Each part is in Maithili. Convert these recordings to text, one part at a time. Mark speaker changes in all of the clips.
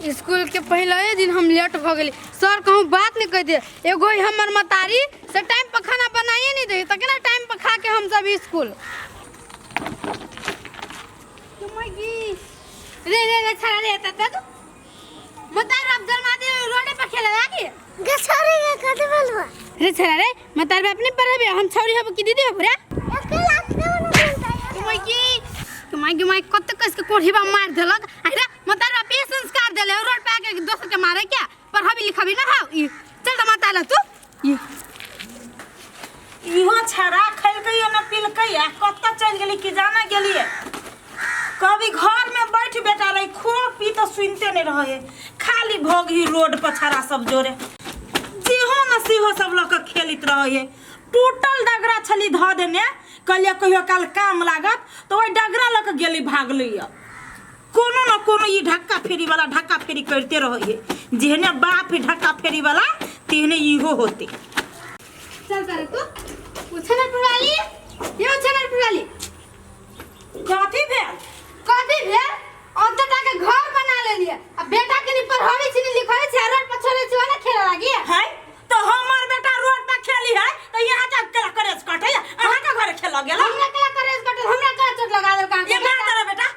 Speaker 1: स्कूल के पहले दिन हम लेट भ गेली। सर कहूँ बात नहीं कह दे। एगो ही हमर मतारी से टाइम पर खाना बनाइए नहीं दे, तो केना टाइम पर खा के हम सब स्कूल। रे रे रे छड़ा रे त तू मतारी बाप जन्मा दे रोडे पर खेले लागी।
Speaker 2: गछौरी के कथी बोलबा?
Speaker 1: रे छड़ा रे, मतारी बाप नहीं पढ़ेबे, हम छौरी हब कि दीदी हब रे?
Speaker 2: एक लाख के बना।
Speaker 1: माय की माय के माय कत कस के कोढ़ीबा मार देलक। अरे मतारी बाप ये संस्कार देले रोड पे आके दोसर के मारे क्या? पढ़ाबी लिखाबी ना हाउ ई। चल त माता ला तू ई।
Speaker 3: इहो छड़ा खैलकै न पिलकै आ कतऽ चलि गेली कि जाना गेलियै। कभी घर में बैठ बेटा रही खो पी तो सुनते नहीं रहे, खाली भोग ही रोड पर छड़ा सब जोरे जेहो न सेहो सब लऽ कऽ खेलैत रहे। टूटल डगरा छली धऽ देने, कहलियै कहियो काल काम लागत, तऽ ओहि डगरा लऽ कऽ गेली भागली। कोनो न कोनो ई ढक्का फेरी वाला ढक्का फेरी करते रहे, जेहने बाप ढक्का फेरी वाला तेहने इहो होते।
Speaker 1: चल तारे तू उछल पुराली, ये उछल पुराली।
Speaker 3: कथी भेल?
Speaker 1: कथी भेल? अंतटा के घर बना लेलिए आ बेटा के नहीं पढ़ावे छी नहीं लिखावे छी, रोड पर छोड़े छी ना खेले लागी
Speaker 3: है। तो हमर बेटा रोड पर खेली है तो यहाँ के केला करेज कटे, अहाँ के घर खेल गेल।
Speaker 1: हमरा केला करेज कटे, हमरा केला चोट लगा देल कहाँ?
Speaker 3: ये मार तेरा बेटा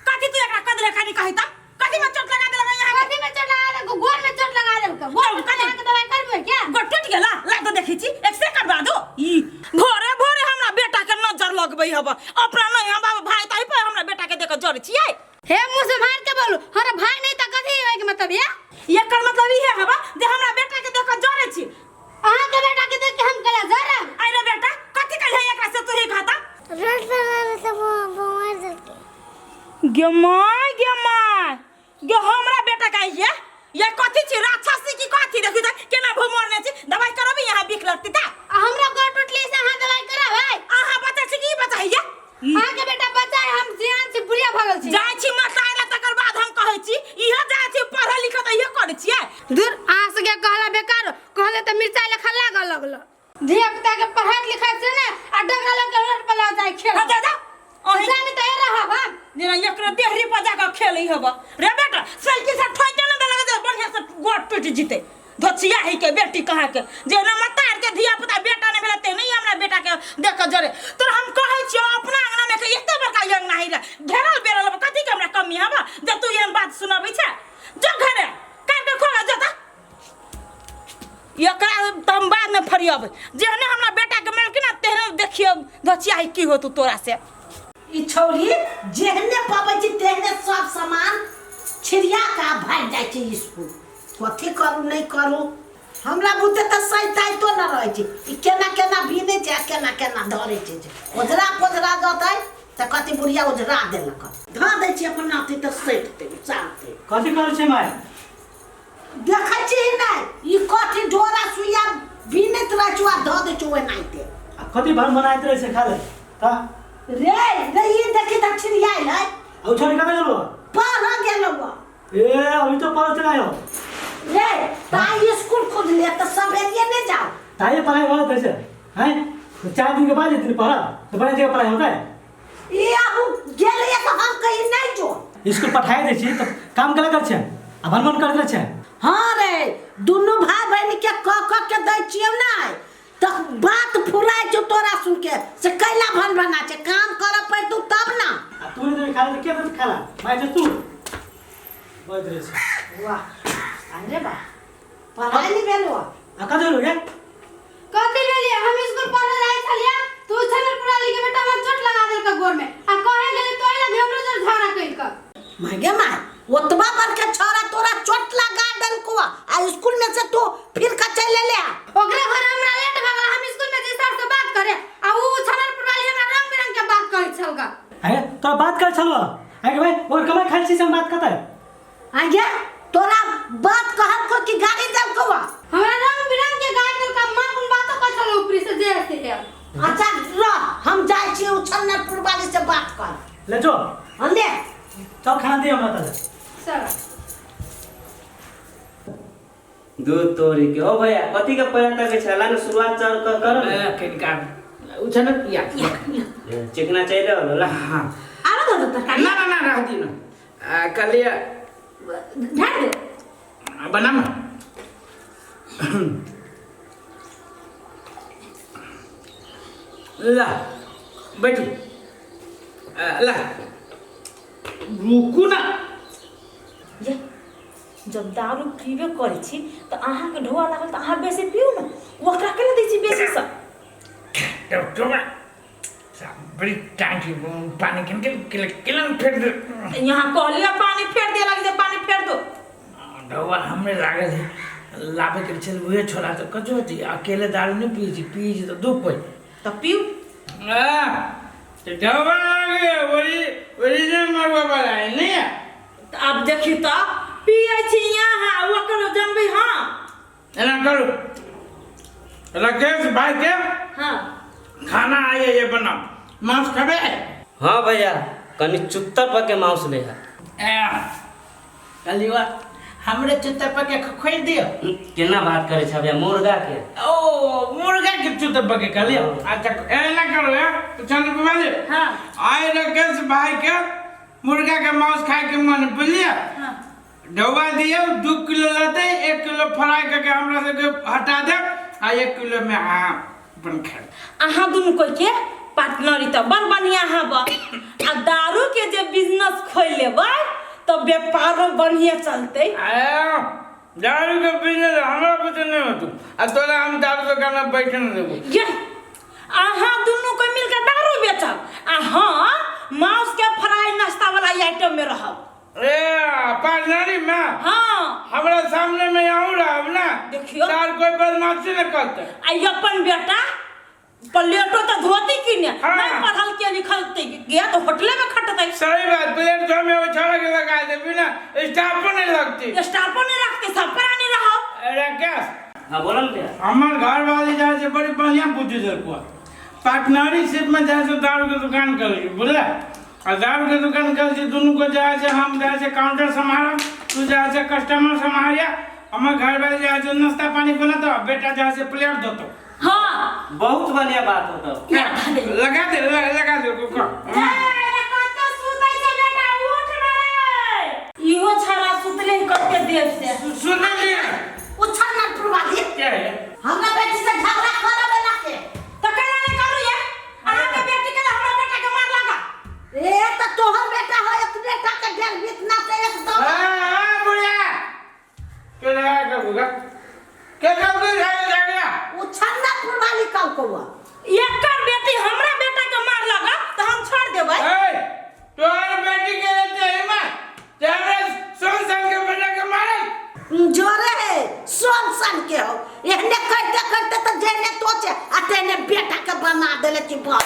Speaker 3: कथी तू एकरा कदले खानी कही त कथी में चोट लगा देलक यहाँ?
Speaker 1: कथी में चोट लगा देलक? गोर में चोट लगा देलक। गोर में
Speaker 3: कथी?
Speaker 1: के दवाई करबे क्या?
Speaker 3: गोर टूट गेला ला तो देखै छी एक्सरे करवा दो। ई भोरे भोरे हमरा बेटा के नजर लगबै हब, अपना नहीं हम बाबा भाई ताई पर हमरा बेटा के देख जर छियै।
Speaker 1: हे मुंह से मार के बोलू, हमरा भाई नहीं त कथी होय के मतलब ये?
Speaker 3: एकर मतलब ई है हबा जे हमरा बेटा के देख जरे छी।
Speaker 1: अहाँ के बेटा के देख के हम कला जरब?
Speaker 3: अरे बेटा कथी कहै एकरा से तू ही खाता?
Speaker 2: रोड पर रहले त मार देलकै।
Speaker 3: गे my गे my गे हमरा बेटा का ये कथी छी राक्षसी की कथी? देखी त केना भमरने छी, दवाई करबी यहाँ बिख लगती त।
Speaker 1: आ हमरा गोड़ टूटली से अहाँ दवाई कराबै?
Speaker 3: अहाँ बच्चा छी की बच्चा है ये?
Speaker 1: अहाँ के बेटा बच्चा है, हम जियान छी, बुढ़िया भऽ गेल छी।
Speaker 3: जाइ छी मताय ला तकर बाद हम कहै छी इहे जाइ छी पढ़ल लिखल त इहे करै छियै।
Speaker 1: दूर अहाँ सबके कहला बेकार, कहले त मिरचाई लेखा लागऽ लगल। धिया पुता के पढ़ाई लिखाई से ने आ डगरा लग के रोड पर लऽ जाय खेल।
Speaker 3: जा जा अहीं
Speaker 1: जानी त रहब हम।
Speaker 3: जेना एकरा देहरी पर जाके खेलै हब रे बेटा, साइकिल से ठोकि ने देलक जे बढ़िया से गोड़ टूटि जितै। धोचिया है के बेटी कहाँ के जेना मतार के धिया पुता बेटा नहीं भेलै तेने ही हमरा बेटा के देख के जरे। तोरा हम कहै छियौ अपना अंगना में के एते बड़का अंगना है रे, घेरल बेरल हब, कथी के हमरा कमी हब जे तू एहन बात सुनाबै छै? जो घरे काट के खोला जो त एकरा त हम बाद में फरियब। जेहने हमरा बेटा के मारलकै ना तेहने देखियौ धोचिया है की होतौ तोरा से।
Speaker 4: ई छौरी जेहने पबै छै तेहने सब सामान छिड़िया के आ भागि जाइ छै स्कूल। कथी करू नहि करू, हमरा बुते तऽ सैताइतो न रहै छै। ई केना केना भीनै छै आ केना केना धरै छै, जे ओझरा पोझरा जतै तऽ कथी बुढ़िया ओझरा देलक। धऽ दै छी अपन नाती तऽ सैततै सालतै।
Speaker 5: कथी करै छै माय?
Speaker 4: देखै छी नहि ई कथी डोरा सुइया बीनैत रहै छै आ धऽ दै छै ओनाहिते।
Speaker 5: आ कथी भर बनाइत रहै छै खाले तऽ?
Speaker 4: रे रे ई देखी तऽ छिड़ियाइल है।
Speaker 5: आ उ छोड़ी कतऽ गेलौ?
Speaker 4: पढ़ऽ गेलौ।
Speaker 5: ए अभी तो पढ़त नहीं हो।
Speaker 4: रे ताई स्कूल खुजले तऽ सबेरिये नहि जाओ।
Speaker 5: ताई पढ़ाई होत है से हैं? तो 4 दिन के बाद इतनी पढ़ा तो बड़ा जगह पढ़ाई होता है।
Speaker 4: ई आबू गेलैया तऽ हम कहीं नहीं जो।
Speaker 5: स्कूल पठाई दै छी तऽ काम केला कर छै आ भन भन करैत रहै छै।
Speaker 4: हाँ रे दुनू भाई बहन के कह कह के दै छियौ नहि तऽ बात फुराइ छौ तोरा सुन के से कैला भन भना छै, काम करऽ पड़तौ तब ना।
Speaker 5: आ तू नहि देबही खाला तऽ के देतै खाला? माय जे तू बजैत रहै छै।
Speaker 4: वाह अरे वाह पढ़ाइ नहि भेलौ।
Speaker 5: आ कथी भेलौ गे?
Speaker 1: कथी भेलियै? हम स्कूल पढ़े जाइ छलियै तू छनर पुराली के बेटा हमरा चोट लगा देलक गोर में आ कहे गेलै तोय लग हमरो जोर झगड़ा कइलक।
Speaker 4: माय गे माय ओतबा बड़का छौड़ा तोरा चोट लगा देलको आ स्कूल में से तू फिर के चलि एले।
Speaker 1: ओकरे घर हमरा लेट भऽ गेल, हम स्कूल में जे सर से बात करे आ उ छनर पुराली हमरा रंग बिरंग के बात कहै छलका।
Speaker 5: अरे तोरा बात कर छलौ अरे भाई ओकर कमाई खाइ छी से हम बात कतै?
Speaker 4: आगे तोरा बात कहलको कि गाली देलको?
Speaker 1: हमरा रंग बिरंग के गाली देलका, माँ कोन बातो कहै छलौ ऊपरी से जे से है।
Speaker 4: अच्छा रह हम जाइ छी उछलनपुर वाली से बात कर।
Speaker 5: ले जो।
Speaker 4: हाँ, ले।
Speaker 5: चल खाना दे हमरा तले।
Speaker 1: चल।
Speaker 6: दूध तोरी के ओ भैया कथी के पैर तक छला ने शुरुआत चल कर कर।
Speaker 7: कनिका उछल या
Speaker 6: चिकना चाहिए होला।
Speaker 7: हां
Speaker 4: आरो दो तरकारी।
Speaker 7: ना ना ना रह दी ना। कहलिए
Speaker 3: ढार दे।
Speaker 7: बना ना। ला बैठू, ला रुकू ना।
Speaker 3: ये जब दारू पीबे करै छी तऽ अहाँके ढोआ लागल तऽ अहाँ बेसी पीउ ने, ओकरा केना दै छी बेसी सँ?
Speaker 7: बड़ी टाँकी पानी किन के केलन फेर दे।
Speaker 3: यहाँ कहलियै पानी फेर दे लग जे पानी फेर दो।
Speaker 7: ढोआ हमरे लागल है लाबे के छल उहे छोड़ा तऽ कचो होती अकेले दारू नहीं पी छी, पी छी तऽ दू कोई
Speaker 3: तऽ पीउ।
Speaker 7: तो ढोआ लागे वही ओरिजिनल मरुआ वाला है नहीं है।
Speaker 3: तऽ आब देखी तऽ पियै छी यहाँ ओकर जनबै। हाँ
Speaker 7: एना करू राकेश भाई के
Speaker 3: हाँ
Speaker 7: खाना आइए ये बनाओ, मांस खाबे?
Speaker 6: हाँ भैया कनी चुत्तर पर के मांस ले है।
Speaker 7: कलिवा हमरे चुत्तर पर के खोल दियो।
Speaker 6: केना बात करे छ भैया मुर्गा के?
Speaker 7: ओ मुर्गा के चुत्तर पर के कहलियो। अच्छा एना करो है चंद्र कुमार।
Speaker 3: हाँ
Speaker 7: आए राकेश भाई के मुर्गा के मांस खाए के मन बुझलिए।
Speaker 3: हाँ
Speaker 7: ढोबा दियो 2 किलो लाते, 1 किलो फ्राई करके हमरा सबके हटा दे आ 1 किलो में अहाँ अपन खा।
Speaker 3: अहाँ दुनू कोई के पार्टनरी तऽ बड़ बढ़िया हब आ दारू के जे बिजनेस खोलि लेबै तऽ व्यापारो बढ़िया चलतै।
Speaker 7: दारू के बिजनेस हमरा बुते नहीं होतौ आ तोरा हम दारू दुकान में बैठे नहीं देबो।
Speaker 3: ये अहाँ दुनू कोई मिलके दारू बेचब आ हम मांस के फ्राई नाश्ता वाला आइटम में रहब।
Speaker 7: ए पार्टनरी में?
Speaker 3: हाँ
Speaker 7: हमरा सामने में आऊं रहब ना।
Speaker 3: देखियो।
Speaker 7: तार कोई बदमाशी न करते।
Speaker 3: आ अपन बेटा प्लेटो तो धोती की ने।
Speaker 7: हाँ।
Speaker 3: नहीं पढ़ल के लिखल ते गया तो होटले में खटते।
Speaker 7: सही बात, प्लेट धो में वो छड़ा के लगा देबी ना, स्टाफ पर नहीं लगती।
Speaker 3: स्टाफ पर नहीं रखते, सब पर नहीं रहो।
Speaker 7: राकेश।
Speaker 6: हाँ बोलो ना भैया।
Speaker 7: हमार घर वाले जाए से बड़ी बढ़िया बुद्धि देलको। पार्टनरशिप में जाए से दारू के दुकान कर ली बुझले, और दारू के दुकान कर ली दोनों को जाए से हम जाए से काउंटर संभाल, तू जाए से कस्टमर संभालिया, हमार घर वाले जाए से नाश्ता पानी बना दो, बेटा जाए से प्लेट धो दो।
Speaker 3: हाँ
Speaker 6: बहुत बढ़िया बात होता।
Speaker 7: लगा दे लगा दे को
Speaker 3: इहो छड़ा सुतले ही करके देव से
Speaker 7: सुन ले
Speaker 4: उछल ना प्रवादी
Speaker 7: क्या है
Speaker 4: हमरा बेटी से झगड़ा करबे ना के
Speaker 3: त केना नहीं करू ये अहाँ के बेटी के हमरा बेटा के मार लगा।
Speaker 4: ए त तोहर बेटा हो इतने टा के डेढ़ बीतना से एकदम।
Speaker 7: हां बुढ़िया के लगा के बुगा के कब के झगड़ा
Speaker 4: उछल ना प्रवादी कल को
Speaker 3: एकर बेटी हमरा बेटा के मार लगा त हम छोड़ देबै।
Speaker 7: ए तोहर बेटी के लेते है मां हमरा सोन सन के बेटा के मारे
Speaker 4: जोरे है सोन सन के हो एहने करते करते त जेने तोचे आ तेने बेटा के बना देले छी बाप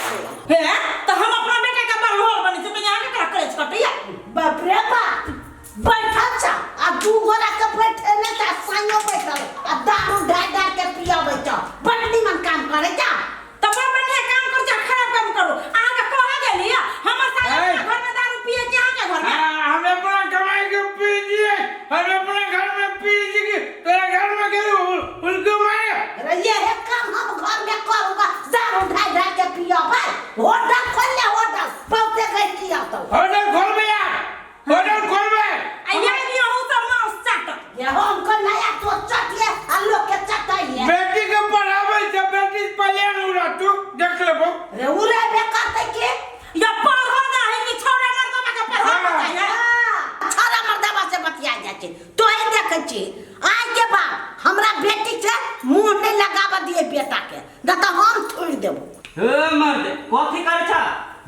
Speaker 3: हे त हम अपना बेटा के बड़होल बनी छी त यहाँ के करा करेज कटैया।
Speaker 4: बाप रे बाप बैठल छ आ दू गोरा के बैठे ने त संगो बैठल आ दारू ढार ढार के पियाबै छ, बड़ निमन काम करे छ।
Speaker 3: त बड़ बढ़िया काम कर छ, खराब काम करू। अहाँ के कह गेली हमर साला घर में दारू पिए के अहाँ के घर में?
Speaker 7: हम अपना कमाई के पी जिए, हम अपना घर में पी जी तोरा घर में के उनको मारे।
Speaker 4: अरे ये है काम हम घर में करूंगा, दारू ढार ढार के पियाबै। होटल खोल ले, होटल बहुते गई किया तो
Speaker 7: होटल खोल बे यार, होटल खोल बे।
Speaker 3: आ ये भी अहूँ सब मांस चाटत।
Speaker 4: ये हमको नया तो चटिए आ लोग के चटाइए।
Speaker 7: बेटी के पढ़ाबै छै, बेटी पलेन उड़ा तू देख लेबो।
Speaker 4: रे उड़े बे करते के
Speaker 3: या पढ़ो ना है कि छोरा मर्दबा के पढ़ो ना है।
Speaker 4: छोरा मर्दबा से बतिया जाइ छै तो ही देखै छी। आइ के बाद हमरा बेटी से मुंह नहीं लगाबऽ दिए बेटा के, न तऽ हम थोड़ि देबो।
Speaker 6: हे मर्द कथी करै छ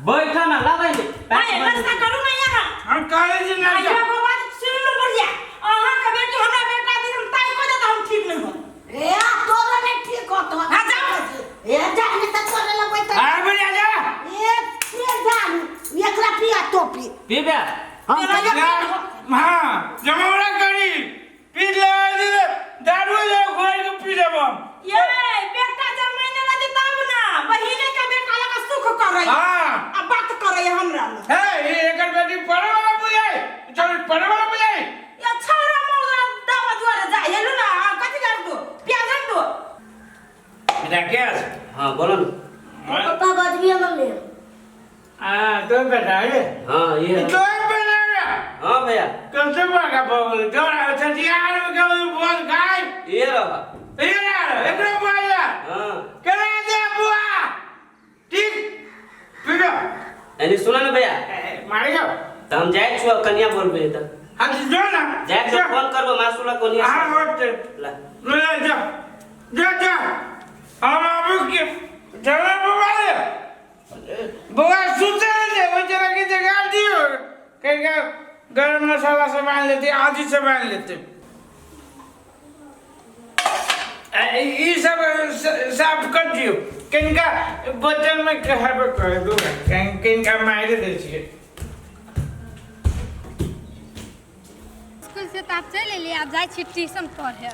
Speaker 6: बैठ ना लाबै ले।
Speaker 3: अरे नाश्ता करू ना यहाँ।
Speaker 7: हम कहै छी ना।
Speaker 3: एगो बात सुन लू बढ़िया, अहाँ के बेटी हमरा बेटा दिस हम ताइ को दे त हम ठीक नहीं हो।
Speaker 4: ए तोरा नहीं ठीक होतो।
Speaker 3: हां जाओ।
Speaker 4: ए जा नहीं त तोरे लग बैठल।
Speaker 7: आ बढ़िया जा।
Speaker 4: ए फिर जा एकरा पिया टोपी
Speaker 6: पीबे
Speaker 4: हम
Speaker 7: हां जमावड़ा करी पी ले दे दारू ले घोर के पी लेब हम।
Speaker 3: ये बेटा जन्मैने लगी तब ना बहिने के बेटा लगा सुख करै।
Speaker 7: हां
Speaker 3: आ बात करै हमरा लग।
Speaker 7: हे एकर बेटी पढ़े वाला बुझाई, चल पढ़े वाला बुझाई।
Speaker 3: ये छोरा मोला दावा दुआरे जा हेलु ना कथि कर दो प्याज दो।
Speaker 7: राकेश।
Speaker 6: हां बोलो ना।
Speaker 2: पापा गजबी मम्मी।
Speaker 7: हां तो बेटा है।
Speaker 6: हां ये
Speaker 7: तो बेटा।
Speaker 6: हाँ भैया।
Speaker 7: कते बड़का भऽ गेलै तोरा छठियार में कभी बोल गाय।
Speaker 6: ये रह।
Speaker 7: ये रह एकरो बोल।
Speaker 6: हाँ।
Speaker 7: केना दे बुआ ठीक पिबो।
Speaker 6: यानी सुना ना भैया।
Speaker 7: मारे जाओ।
Speaker 6: तो हम जाए छुआ कन्या बोलबे त।
Speaker 7: हाँ जो ना।
Speaker 6: जाए तो फोन करबो मासुला कन्या।
Speaker 7: हाँ होते।
Speaker 6: ला।
Speaker 7: ले जा जा जा हम आबू के चलो बुआ बुआ सुते दे वो जरा के जगा दियो कहीं गरम मसाला से बांध लेते आदि से बांध लेते ये सब साफ कर दियो किनका बोतल में कहबे कर दो कहीं किनका मारे दे छिए।
Speaker 1: स्कूल से तो आप चल एलियै, आब जाइ छी ट्यूशन पढ़े।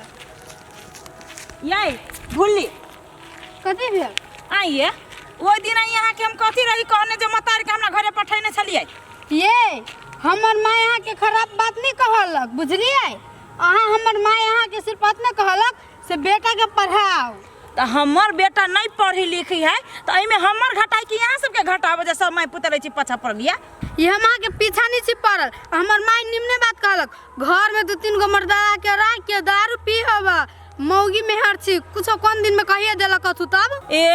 Speaker 3: यै भुल्ली।
Speaker 1: कथी भेल?
Speaker 3: आइए ओहि दिन अहाँके हम कथी रही कहने जे मतार के हमरा घरे पठेने छलियै।
Speaker 1: ये हमर माय अहाँके खराब बात नहीं कहलक बुझलियै? अहाँ हमर माय अहाँके सिर्फ अतने कहलक से बेटा के पढ़ाओ।
Speaker 3: तऽ हमर बेटा नहीं पढ़ी लिखी है तऽ एहिमे हमर घटाइ कि अहाँ सबके घटाबै जे सब माय पुत रहै छी पाछा पड़लियै?
Speaker 1: ये हम अहाँके पीछा नहीं छी पड़ल। हमर माय निमने बात कहलक घर में 2-3 गो मर्दाना के राख के दारू पी हब मौगी मेहर छी कुछो कोन दिन में कहिए देलक कथू तब।
Speaker 3: ए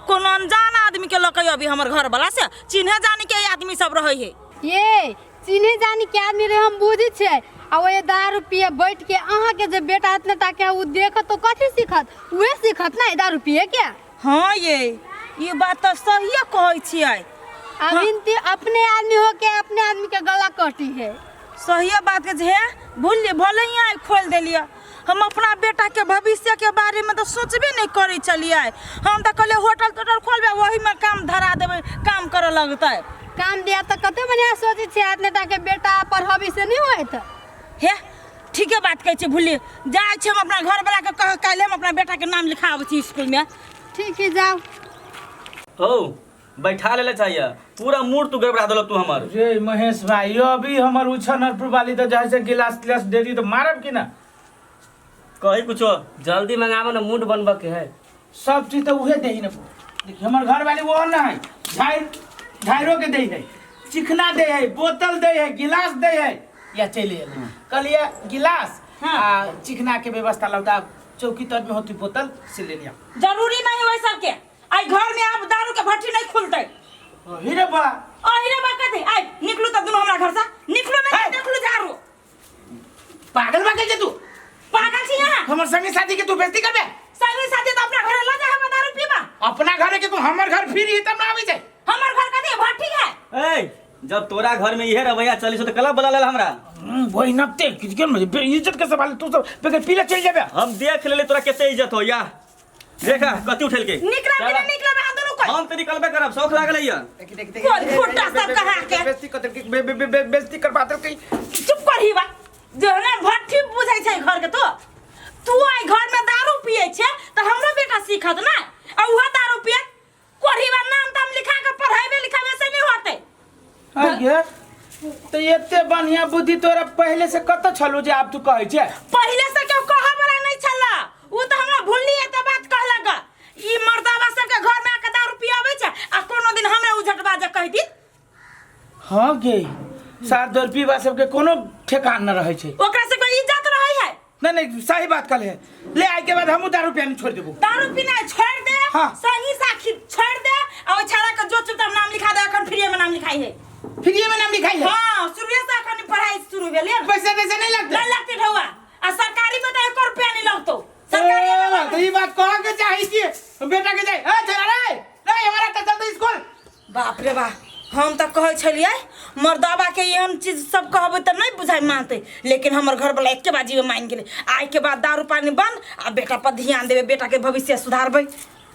Speaker 3: कोनो अनजान आदमी के लऽ के अभी हमर घर वाला से चिन्हे जानी के आदमी सब रहै है।
Speaker 1: ये चिन्हे जानी के आदमी रहे हम बुझै छियै। आ ओए दारू पिए बैठ के अहाँ के जे बेटा इतना टाके उ देखत तो कथी सीखत? उहे सीखत ना दारू पिए के।
Speaker 3: हाँ ये बात तो सहिए कहै छियै।
Speaker 1: अब इनती अपने आदमी हो के अपने आदमी के गला कटी है।
Speaker 3: सहिए बात के जे भूल भले ही आइ खोल देलियै। हम अपना बेटा के भविष्य के बारे में तो सोचबे नहीं करै छलियै। हम तो कहलियै होटल तोटल खोलबै वही में काम धरा देबै काम करऽ लगतै।
Speaker 1: काम दिया तो कते बढ़िया सोचै छियै इतने टाके बेटा पढ़बी से नहीं होइत।
Speaker 3: हे ठीके बात कहै छियै भुल्ली। जाइ छी हम अपना घर वाला के कह काल्हि हम अपना बेटा के नाम लिखाबै छी स्कूल में।
Speaker 1: ठीक है जाओ।
Speaker 8: हो बैठा लेले चाहिए पूरा मूड तू गड़बड़ा देलक तू हमर।
Speaker 7: रे महेश भाई यो अभी हमर उछनरपुर वाली तो जैसे गिलास तिलास दे दी तो मारब की ना।
Speaker 8: कही कुछो
Speaker 6: जल्दी मंगाबो ना मूड बनबऽ के है।
Speaker 7: सब चीज तो उहे देही ना। देखिए हमर घर वाली वो ना है झाइरो के दे है चिकना दे है बोतल दे है गिलास दे है या चले एलै कहलिए गिलास आ चिकना के व्यवस्था लगता चौकी तर में होती बोतल से ले लिया।
Speaker 3: जरूरी नहीं है सब के आई घर में अब दारू के भट्टी नहीं खुलते।
Speaker 7: अही रे बा
Speaker 3: अही रे बा कथी आई निकलू त दुनू हमरा घर से निकलू नहीं निकलू झाड़ू।
Speaker 7: पागल बा के तू?
Speaker 3: पागल छी यहाँ
Speaker 7: हमर संगी साथी के तू बेइज्जती करबे?
Speaker 3: संगी साथी त अपना घर ल जा हम दारू पीबा।
Speaker 7: अपना घर के तू हमर घर फिर तब ना आबै छै।
Speaker 3: हमर घर कथी भट्टी है?
Speaker 8: ए जब तोरा घर में इहे रवैया चली सो त कला बोला लेल हमरा।
Speaker 7: वही नपते के इज्जत के सवाल तू सब बगैर पीले चल जाबे।
Speaker 8: हम देख लेले तोरा केते इज्जत हो या देखा कति उठेल के
Speaker 3: निकला कि नहीं निकला हम दोनों को।
Speaker 8: हम त निकलबे करब शौक लागल है।
Speaker 7: देख देख
Speaker 3: कोन फुटा सब कहा के
Speaker 7: बेइज्जती कर के बेइज्जती करबा देल के।
Speaker 3: चुप करही बा जे ना भट्टी बुझै छै घर के तो तू आई घर में दारू पिए छे त हमरो बेटा सीखत ना आ उहा दारू पिए कोढ़ी बा नाम ताम लिखा के पढ़ाइबे लिखाबे से नहीं होते।
Speaker 7: अरे तो एते बढ़िया बुद्धि तोरा पहले से कत छलू जे आब तू कहै छे?
Speaker 3: पहले से केओ कहऽ वाला नहीं छला उ त हमरा भुलली एते बात कहलक। ई मर्दावा सब के घर में आके दारू पियाबै छै आ कोनो दिन हमरा उझटबा जे कहि दी।
Speaker 7: हां गे सात दर पीबा सबके कोनो ठेकान न रहै छै।
Speaker 3: ओकरा सबके इज्जत रहै है।
Speaker 7: नहीं नहीं सही बात कहले है। ले आइ के बाद हमहू दारू पियानी छोड़ देबो।
Speaker 3: दारू पीना छोड़ दे।
Speaker 7: हाँ।
Speaker 3: संगी साखी छोड़ दे आ ओइ छाड़ा के जो चुपचाप नाम लिखा दे अखन फ्रीए में नाम लिखाई है।
Speaker 7: फ्रीए में नाम लिखाई है?
Speaker 3: हां शुरुए से अखन पढ़ाई शुरू भेलै।
Speaker 7: पैसा तैसा नहीं लगतै?
Speaker 3: नहीं लगतै ढौआ आ सरकारी में त 1 रुपया नहीं लगतौ। सरकारी में
Speaker 7: तो ई बात कह के चाही कि बेटा के जाई ए चला रे नहीं हमारा त चलते स्कूल।
Speaker 3: बाप रे बाप हम त कहै छलियै मर्दाबा के एहन चीज सब कहबै त नहीं बुझाइ मानतै लेकिन हमर घर वाला एके बाजी में मान गेलै। आइ के बाद दारू पानी बंद आ बेटा पर ध्यान देबै बेटा के भविष्य सुधारबै।